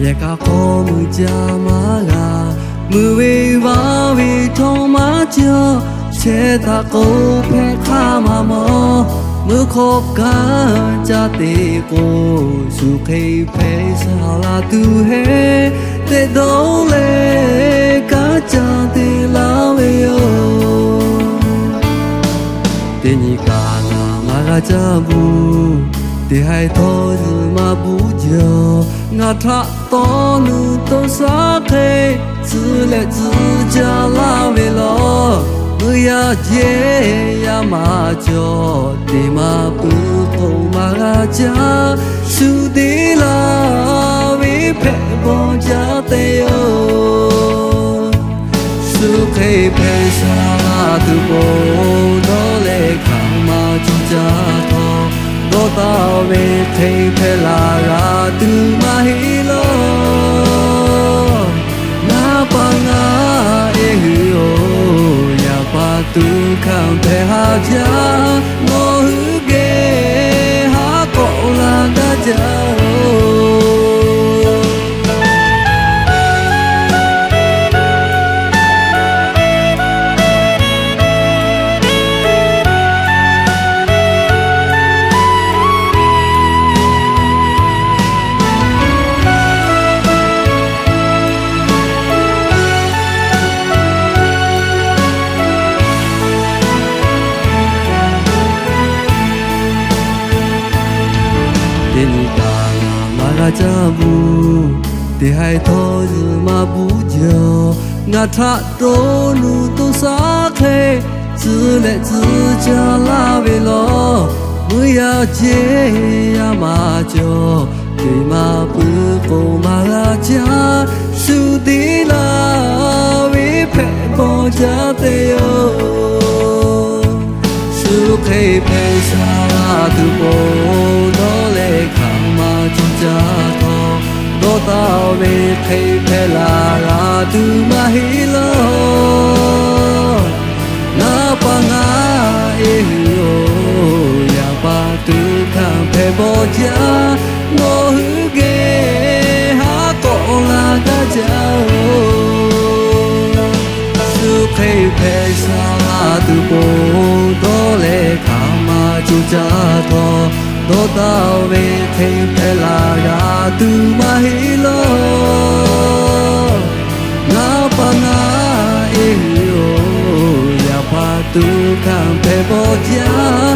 Yehˬ k'a hk'aw muiˬ caˇ maˇ g'a, muiˬ ve vaˇ ve htawˇ maˇ cawˬ. Chehˇ taˍ k'o hpehꞈ hk'aˇ maˇ mawˬ, meuˇ hk'awꞈ kaˉ caˇ te k'o, shu hk'e hpehꞈ saˍ laˇ tuˬ heˆ. Teˇ dawˇ leh kaˉ caˇ te laˇ ve yoˬ. Teˇ nyi kaꞈ ngaˬ maˇ g'a caˇ bvuhꞈ, teˇ haiˬ htawˇ zuhꞈ maˇ bvuhꞈ jaˇ. Ngaˬ htaꞈ taw nuˬ to shaˉ hk'e, tcuh leh tcuh caˇ laˇ ve lawˬ. Meuˇ yaˇ jehˇ yaˇ maˇ cawˬ, teˇ maˇ puiˉ k'o maˇ g'a caˇ. Shu deˇ laˇ ve hpehꞈ bawˬ jaˇ te yoˬ. Shu hk'e hpehꞈ saˍ laˇ tuˬ po, dawˇ leh hk'aˬ ma cuˇ caˇ htawˇ, dawˇ taˍ ve hk'e hpehꞈ laˇ g'a tuˬ maˇ heˆ lawˬ. Ngaˬ pa ngaˬ ehˉ hui-oˬ, yaꞈ pa tuˬ hkanˍ hpehꞈ haˍ jaˇ. Nawˬ hui geh haˉ k'awꞈ laˇ gaˇ jaˇ-oˬ. Teˇ nyi kaꞈ ngaˬ maˇ g'a caˇ bvuhꞈ, teˇ haiˬ htawˇ zuhꞈ maˇ bvuhꞈ jaˇ. Ngaˬ htaꞈ to nuˬ to shaˉ hk'e, tcuh leh tcuh caˇ laˇ ve lawˬ. Meuˇ yaˇ jehˇ yaˇ maˇ cawˬ, teˇ maˇ puiˉ k'o maˇ g'a caˇ. Shu deˇ laˇ ve hpehꞈ bawˬ jaˇ te yoˬ. Shu hk'e hpehꞈ saˍ laˇ tuˬ po, dawˇ leh hk'aˬ ma cuˇ caˇ htawˇ, dawˇ taˍ ve hk'e hpehꞈ laˇ g'a tuˬ maˇ heˆ lawˬ. Ngaˬ pa ngaˬ ehˉ hui-oˬ, yaꞈ pa tuˬ hkanˍ hpehꞈ bawˬ jaˇ. Nawˬ hui geh haˉ k'awꞈ laˇ gaˇ jaˇ-oˬ. Shu hk'e hpehꞈ saˍ laˇ tuˬ po, dawˇ leh hk'aˬ ma cuˇ caˇ htawˇ, dawˇ taˍ ve hk'e hpehꞈ laˇ g'a tuˬ maˇ heˆ lawˬ. Ngaˬ pa ngaˬ ehˉ hui-oˬ, yaꞈ pa tuˬ hkanˍ hpehꞈ bawˬ jaˇ.